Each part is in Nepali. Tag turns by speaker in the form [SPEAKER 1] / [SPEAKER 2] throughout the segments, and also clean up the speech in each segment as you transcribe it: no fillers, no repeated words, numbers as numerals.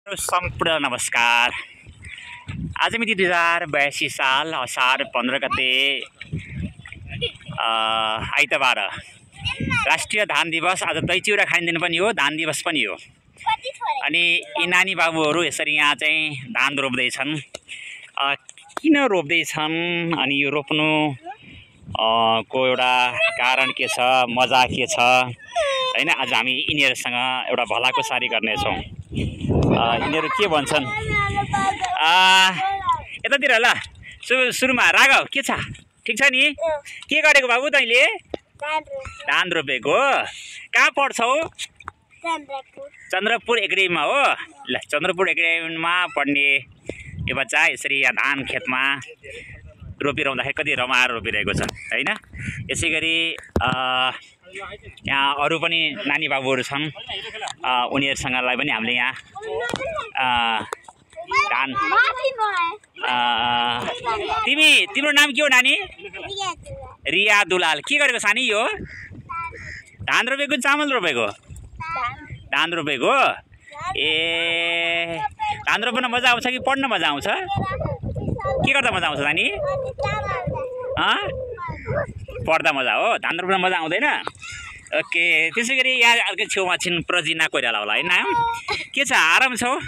[SPEAKER 1] सम्पूर्ण नमस्कार। आज मिति 2082 साल असार 15 गते आइतबार राष्ट्रिय धान दिवस। आज दही चिउरा खाइदिनु पनि हो, धान दिवस पनि हो। अनि यी नानी बाबुहरू यसरी यहाँ चाहिँ धान रोप्दैछन्। किन रोप्दैछन् अनि यो रोप्नु को एउटा कारण के छ, मजा के छ हैन। आज हामी यिनीहरूसँग एउटा भलाकुसारी गर्नेछौँ। यिनीहरू के भन्छन् यतातिर ल। सुरुमा राघव के छ, ठिक छ नि? के गरेको बाबु तैँले? धान रोपेको। कहाँ पढ्छौ? चन्द्रपुर एकाडेमीमा हो। ल, चन्द्रपुर एकाडेमीमा पढ्ने यो बच्चा यसरी यहाँ धान खेतमा रोपिरहँदाखेरि कति रमाएर रोपिरहेको छ हैन। यसै गरी यहाँ अरू पनि नानी बाबुहरू छन्, उनीहरूसँगलाई पनि हामीले यहाँ धान। तिम्रो नाम के हो नानी? रिया दुलाल। के गरेको सानी? यो धान रोपेको चामल रोपेको? धान रोपेको। ए, धान रोप्न मजा आउँछ कि पढ्न मजा आउँछ? के गर्दा मजा आउँछ नानी? पढ्दा मजा हो, धान रोप्न मजा आउँदैन? ओके। त्यसै गरी यहाँ अर्कै छेउमा छिन् प्रजिना कोइराला होला है नाम। के छ, आराम छौ?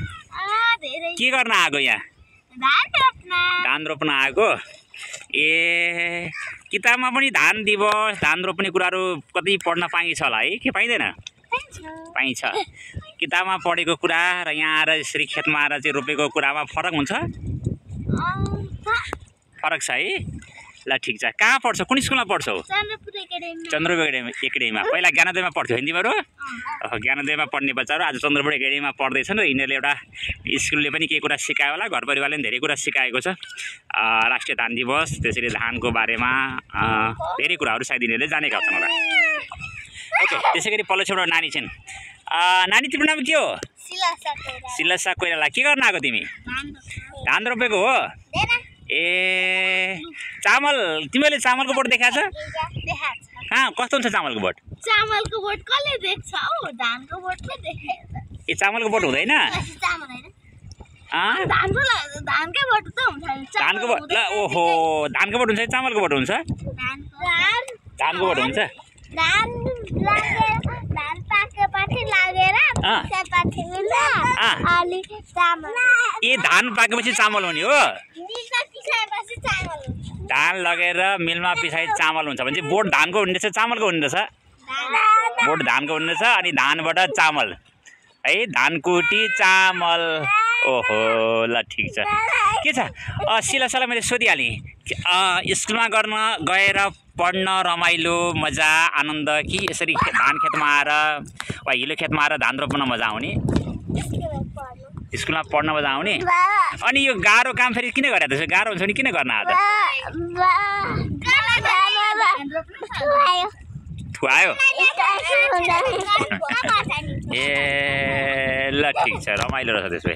[SPEAKER 1] के गर्न आएको यहाँ? धान रोप्न आएको। ए, किताबमा पनि धान दिवस, धान रोप्ने कुराहरू कति पढ्न पाइन्छ होला है, कि पाइँदैन? पाइन्छ। किताबमा पढेको कुरा र यहाँ आएर यसरी खेतमा आएर चाहिँ रोपेको कुरामा फरक हुन्छ? फरक छ है। ल ठिक छ। कहाँ पढ्छौ? कुन स्कुलमा पढ्छौ? चन्द्रपुर एकाडेमीमा। पहिला ज्ञानोदयमा पढ्थ्यौ नि तिमीहरू? ज्ञानोदयमा पढ्ने बच्चाहरू आज चन्द्रपुर एकाडेमीमा पढ्दैछन् र यिनीहरूले एउटा स्कुलले पनि केही कुरा सिकायो होला, घर परिवारले पनि धेरै कुरा सिकाएको छ। राष्ट्रिय धान दिवस, त्यसरी धानको बारेमा धेरै कुराहरू सायद यिनीहरूले जानेका छन् होला। ओके। त्यसै गरी पल्लो छेउमा नानी छिन्। नानी तिम्रो नाम के हो? सिलसा कोइराला। के गर्न आएको तिमी? धान रोपेको हो। ए, चामल, तिमीले चामलको बोट देखाएको छ? कहाँ, कस्तो हुन्छ चामलको बोट?
[SPEAKER 2] चामलको बोट कसले देख्छ हौ? धानको बोटले देखेछ।
[SPEAKER 1] ए, चामलको बोट हुँदैन?
[SPEAKER 2] धानकै बोट त हुन्छ।
[SPEAKER 1] धानको बोट? ल, ओहो, धानको बोट हुन्छ कि चामलको बोट हुन्छ? धानको बोट हुन्छ।
[SPEAKER 2] धान पाकेपछि लागेर
[SPEAKER 1] ए, धान पाकेपछि चामल हुने हो? धान लगेर मिलमा पिसाइ चामल हुन्छ भने चाहिँ बोट धानको हुने रहेछ, चामलको हुने रहेछ? बोट धानको हुने रहेछ अनि धानबाट चामल है, धानकुटी चामल। ओहो, ल ठिक छ। के छ सिलासालाई मैले सोधिहालेँ, स्कुलमा गर्न गएर पढ्न रमाइलो मजा आनन्द कि यसरी धान खेतमा आएर वा हिलो खेतमा आएर धान रोप्न मजा आउने? स्कुलमा पढ्न मजा आउने। अनि यो गाह्रो काम फेरि किन गरेको त्यसो? गाह्रो हुन्छ भने किन गर्न आएको? थुआयो। ए, ल ठिक छ, रमाइलो रहेछ त्यसो भए।